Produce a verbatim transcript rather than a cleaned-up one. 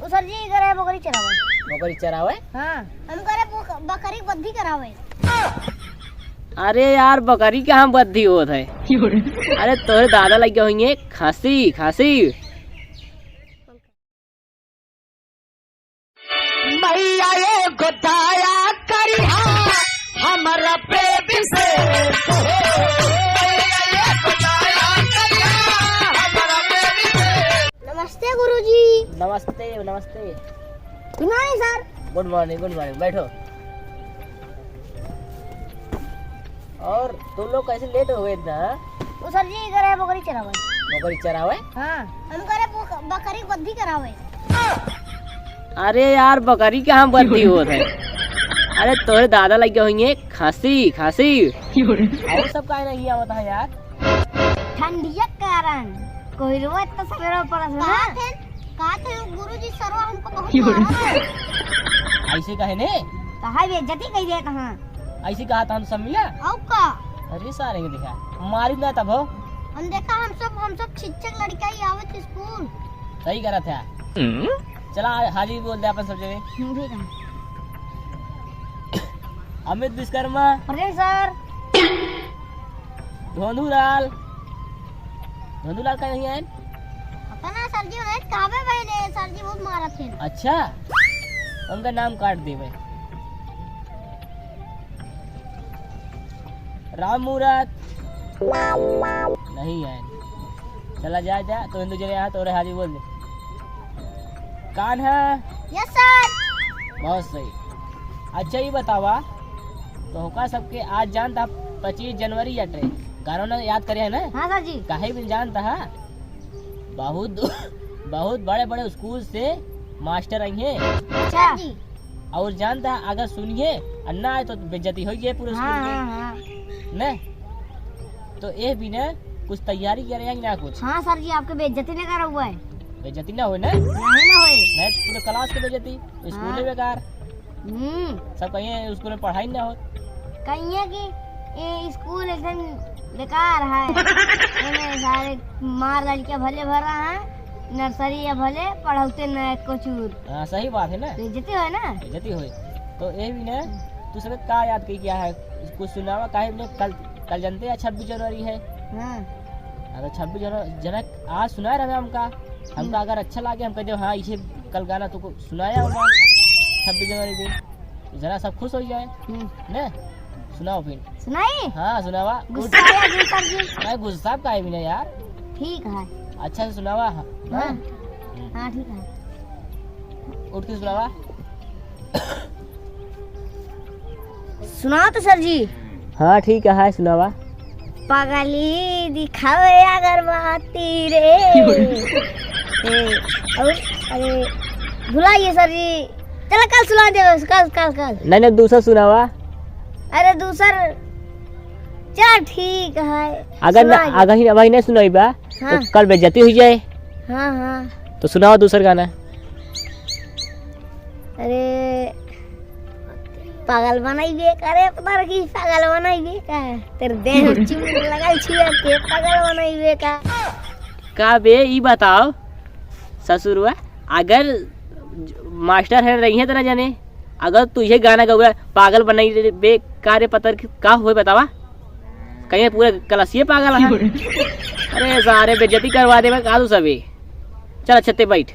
सर जी, करे बकरी चरावे। बकरी चरावे? हाँ। हम करे बक-, बकरी बद्धी करावे। अरे यार, बकरी कहाँ बद्धी होत है? अरे, तोहरे दादा लगे होइहैं खसी, खसी। मैया एगो दया करिहा हमरा बेबी से। मैया एगो दया करिहा हमरा बेबी से। नमस्ते गुरुजी। नमस्ते, नमस्ते। गुड मॉर्निंग सर। गुड मॉर्निंग, गुड मॉर्निंग। बैठो। और तुम लोग कैसे लेट हो गए इतना, हाँ? वो सर जी करे बकरी चरावे। बकरी चरावे? हाँ, हम करे बक-, बकरी बद्धी करावे। अरे यार, बकरी कहाँ बद्धी होत है? अरे, तोहरे दादा लगे होइहैं खसी, खसी। और सब काहे नहीं आवत है यार? ठंडिया के कारण कोहरवा इतना सवेरे पड़त है ना। का थे, का थे गुरुजी, सरवा हमको बहुत मारा है। ऐसे कहे ने? तो हाय बेइज्जती कइ देत हैं। ऐसे कहा था हम सब मिला? और का? अरे सारे के देखा, मारी ना तब हो। हम देखा, हम सब, हम सब शिक्षक लड़का ही आवत स्कूल। सही करत है। चला, हाजिरी बोल दे अपन सब जगह। हम्म, ठीक है। अमित विश्वकर्मा। अरे सर। धोंधूलाल। धोंधूलाल का नहीं आए? पता ना सर जी, उन्हें कहाँ पे बहने, सर जी बहुत मारा थे। अच्छा, उनका नाम काट देवे। राम मूरत। नहीं आए। चला जा, जा, तो हिंदू जने यहाँ तोरे हाजिरी बोल दे। कान्हा। यस सर। बहुत सही। अच्छा, ये बतावा, तो होका सबके आज जानता पच्चीस जनवरी अटे, गाना ना याद करे है ना? हाँ सर जी। काहे भी जानता है? बहुत, बहुत बड़े बड़े स्कूल से मास्टर आई हैं। अच्छा। सर जी। और जानता है, अगर सुनिए और ना आए तो बेइज्जती हो गई पूरे स्कूल हाँ, की। हाँ, हाँ। ने? तो ये भी ना कुछ तैयारी करे हैं ना कुछ? हाँ सर जी, आपके बेइज्जती नहीं करा हुआ है। बेइज्जती ना होए ना? नहीं ना होए। नहीं तो पूरे क्लास की बेइज्जती, स्कूल हाँ। बेकार। हम्म। सब कहिए स्कूल में पढ़ाई ना हो। कहिए कि ये स्कूल एकदम बेकार है। एमे सारे मार लड़कियां भले भरा है, नर्सरी या भले पढ़ौते न एको चूर। हाँ, सही बात है ना। बेइज्जती होए ना। बेइज्जती होए। तो ये भी ना, तू सब का याद कई क्या है? कुछ सुनावा, काहे ने कल, कल जनते हैं छब्बीस जनवरी है। हाँ। अगर छब्बीस जनवरी, जनक आज सुनाए रहे हमका, हमका हम्म। अगर अच्छा लागे, हम कह दे, "हाँ, इसे कल गाना तुमको सुनाया होगा छब्बीस जनवरी के।" जरा सब खुश हो जाए। हम्म। ने? सुनाओ फिर। सुनाई? हाँ, सुनावा। गुस्सा आया जी, सर जी। नहीं, गुस्सा काहे भी नहीं यार। ठीक है। अच्छा से सुनावा। हाँ। हाँ। हम्म। हाँ, ठीक है। उठ के सुनावा। सुनाओ तो सर जी। हाँ, ठीक है, सुनावा। पगली दिखावे अगरबत्ती रे। ए, और, अरे, भुलाइए सर जी। चलो कल सुना दे, कल, कल, कल। नहीं, नहीं, दूसरा सुनावा। अरे दूसर, चल ठीक है। अगर न, सुना दे। अगर ही, अगर ही नहीं सुनाई बा, हाँ। तो कल बेइज्जती हुई जाए। हाँ, हाँ। तो सुनाओ दूसर गाना। अरे, पागल बनाइबे का रे, पता रखी, पागल बनाइबे का। तेरे देह में चून लगल छुए के, पागल बनाइबे का। का बे, ई बताओ ससुरवा, अगर मास्टर है रही है तेरा जाने, अगर तू ये गाना गौबे, पागल बनाइबे का रे, पता रखी, का होए बतावा? कहीं पूरे क्लासिए पागल है। अरे सारे बेइज्जती करवा देबे का तू सभी। चल अच्छा ते बैठ।